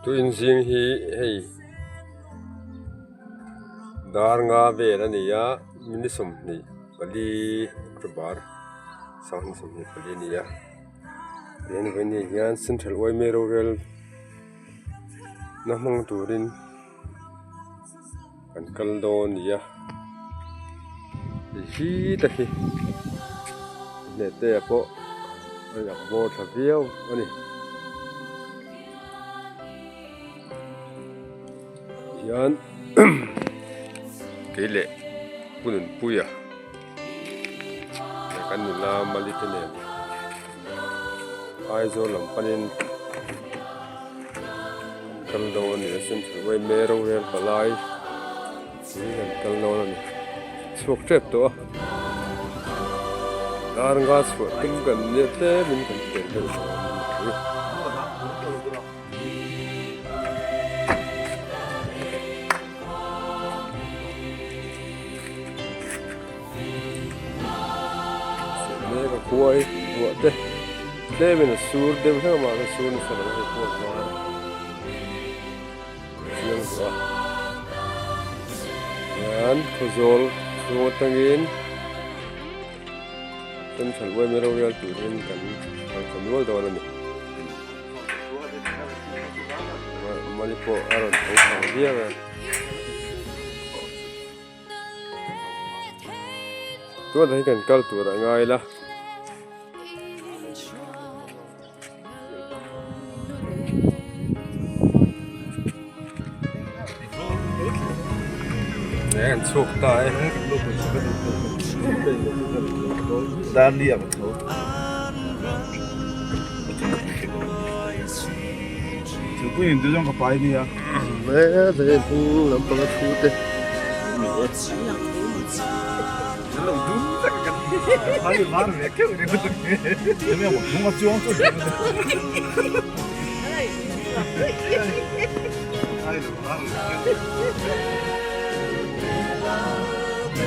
Tuin zing hi hei dar nga vel a ni a minute 24 October 2024 a ni a tihian vawiin hian central yma rorel na hmang turin kan kal dawn a ni a hei hi te hi hnehte ah pawh a in ak bawr thla viau a ni tihian kei leh pu Nunpuia leh kan nula Mali te nen Aizawl lam panin kan kal dawn a ni a central yma rorel palai hi kan kal dawn a ni chhuak tep tawh a dar nga chhuah tum kan nia tlemin kan tel deuh tawh a ni. Mek a khuai ruah te tlemin a sur deuh hlek a mahse sur nasa lo hei pawh a var a chiang duh a hian khawzawl chhung atangin central yma rorel turin kan kal nual dawn a ni. Mali pawh a rawn tho thang viau e. Tunah hian kan kal tur a ngai la. Nge kan chhuak ta e.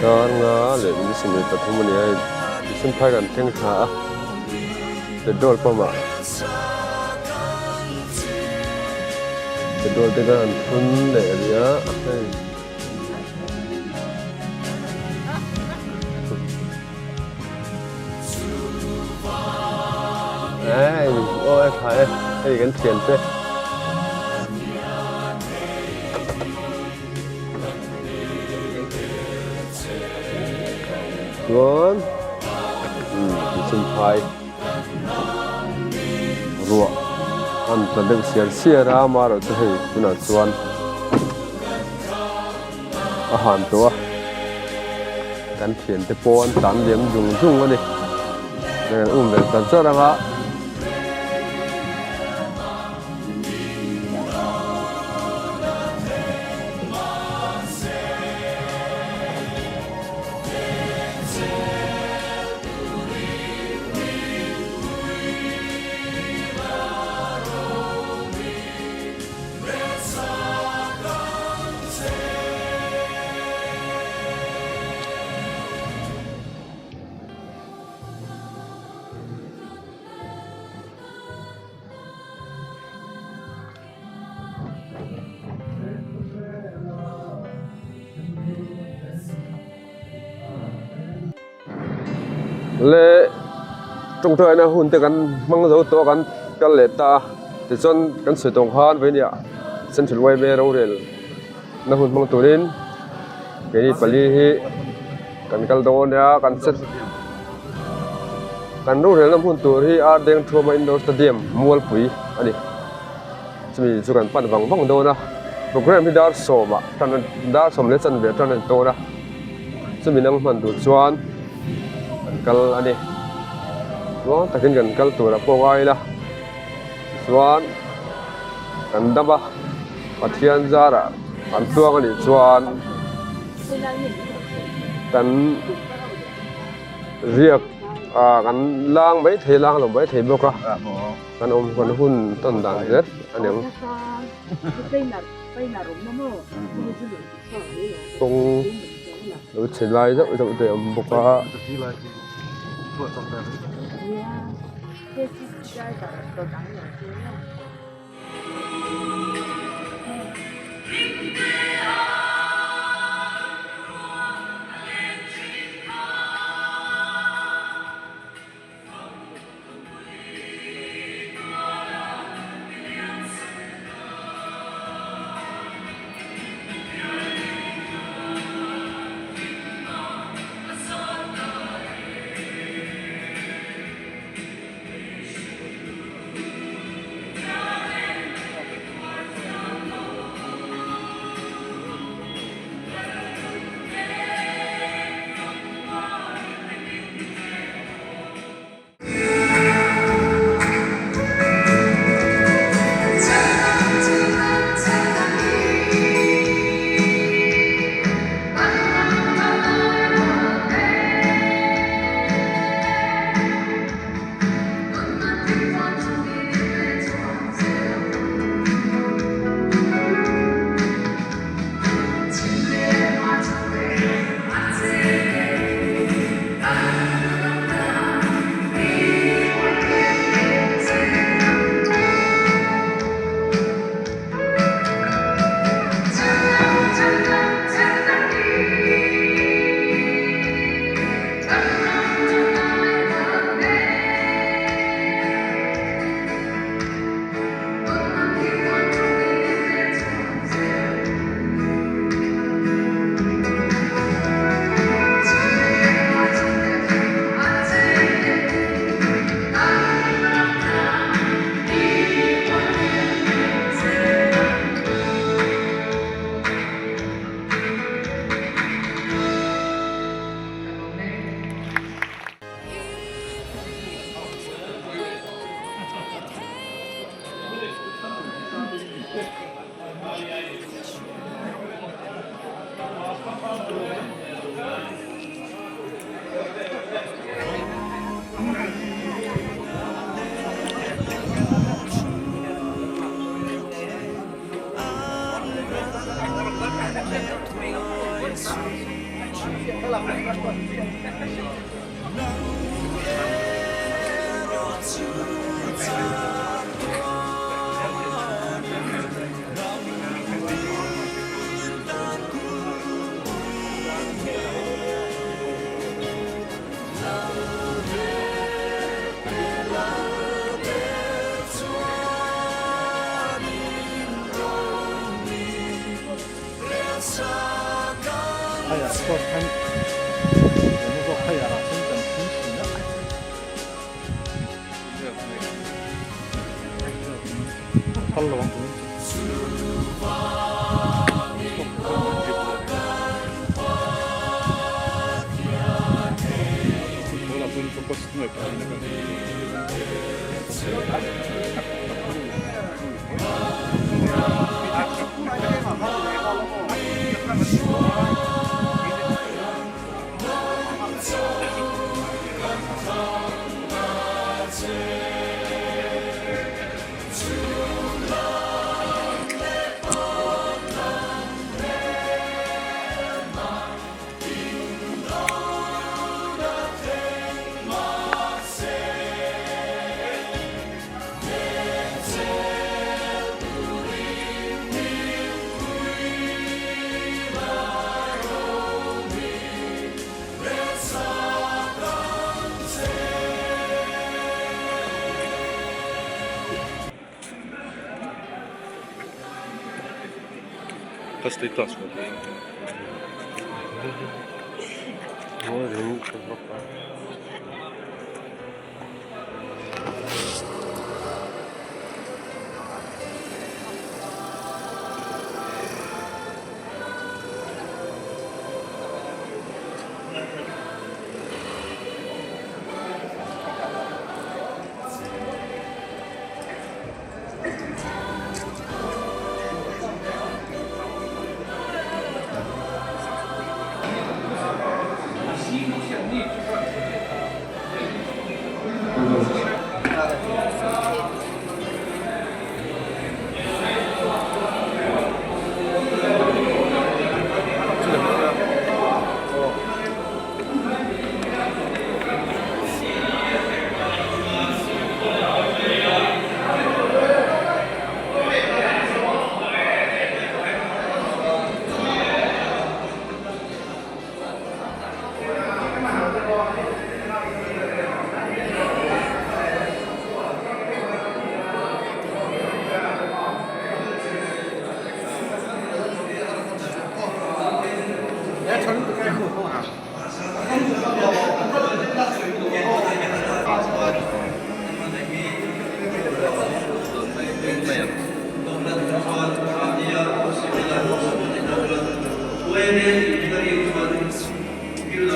Dar nga leh ni 23 a ni a hei Mission phai kan thleng thla a petrol pump ah petrol te kha an thun leh rih a hei. Ei aw e tha e hei kan thian te. Chuan chhunphai ruah an tla deuh siar siar a amaherawhchu hei tunah chuan a han tawh a kan thiante pawh an tlan liam zung zung a ni kan um ve char char ang a. Le tawngtaina hun te kan hmang zo tawh a kan kal leh ta a tichuan kan sawi tawng khan vawinia central yma rorel na hun hmang turin keini pali hi kan kal dawn ania kan set kan rorelna hmun tur hi ar deng thuama indoor stadium mualpui a ni. Chumi chu kan pan vang vang dawn a, program hi dar sawmah tan dar sawm leh chanve tan a ni dawn a, chumi nang hman tur chuan kan kal a ni. Tluang takin kan kal tur a pawh ngai ila, tichuan kan dam a, Pathian zarah kan tluang a nih chuan kan riak ah kan lang maithei lang lo maithei bawk a. Kan awm kan hun tawn dan zet a ni ang. Kawng lo chhe lai zauh zauh te a awm bawk a.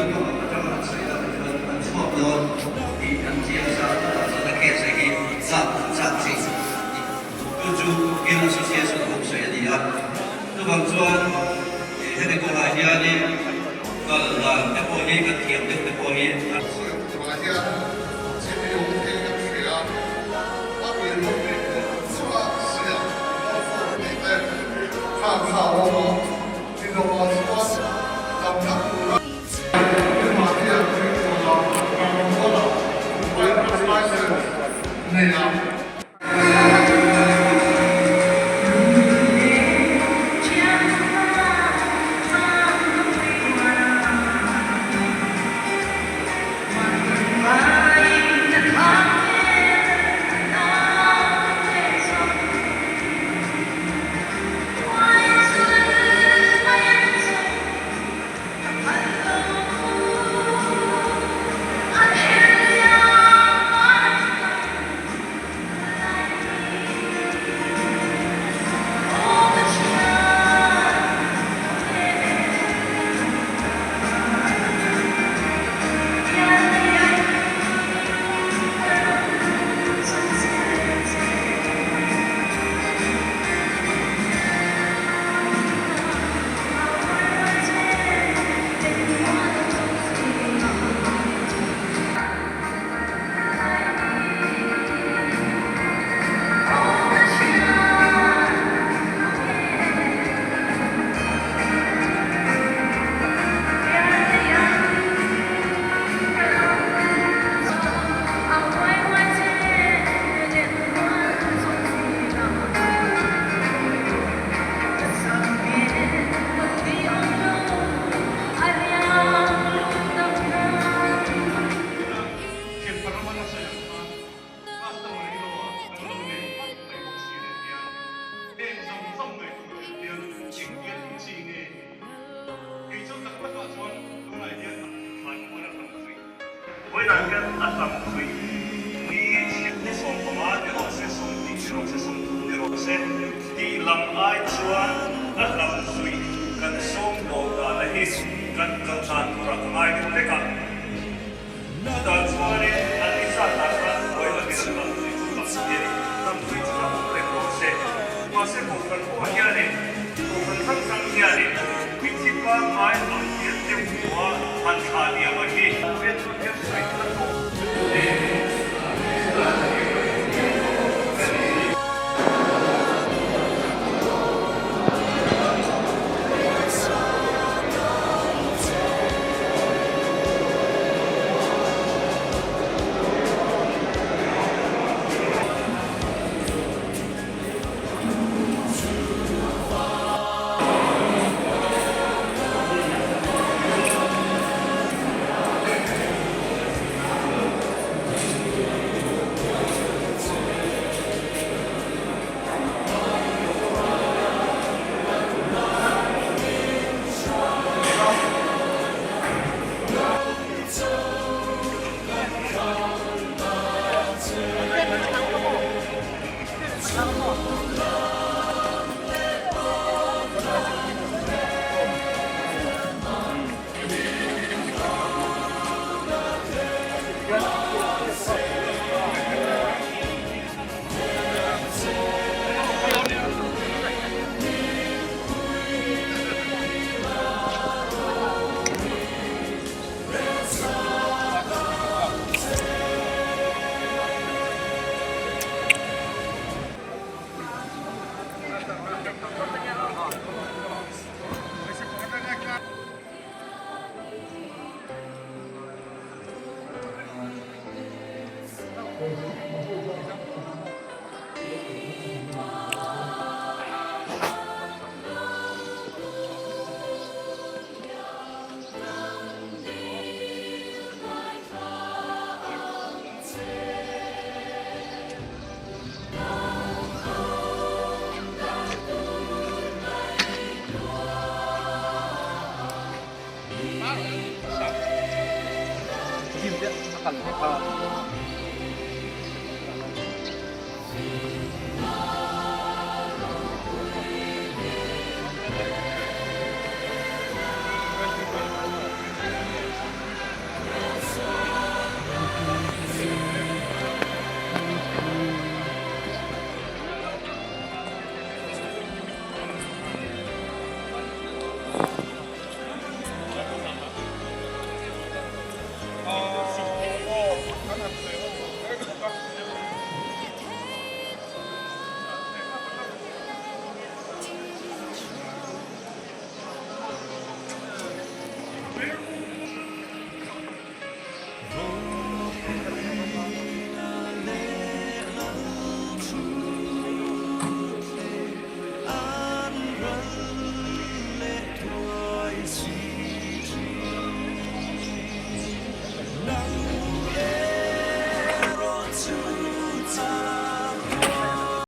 Lampang atanga an sawi dan chuan an chhuak dawn tih an chiang sa a, chutah chuan a case hi lak an chak thin tih chu chu Ukil Association awm sawi a ni a. Chuvang chuan hemi kawngah hianin kal dan te pawh hi kan thiam deuh te pawh hi a. Sawi turah hian chimi awm thei kan hria a, a pian ropui tur chunga siam Call form tih te kha kha a awm a, ni lovah chuan dam tak tura keimah hian Tuipuala Rammuala Driver's License nei a.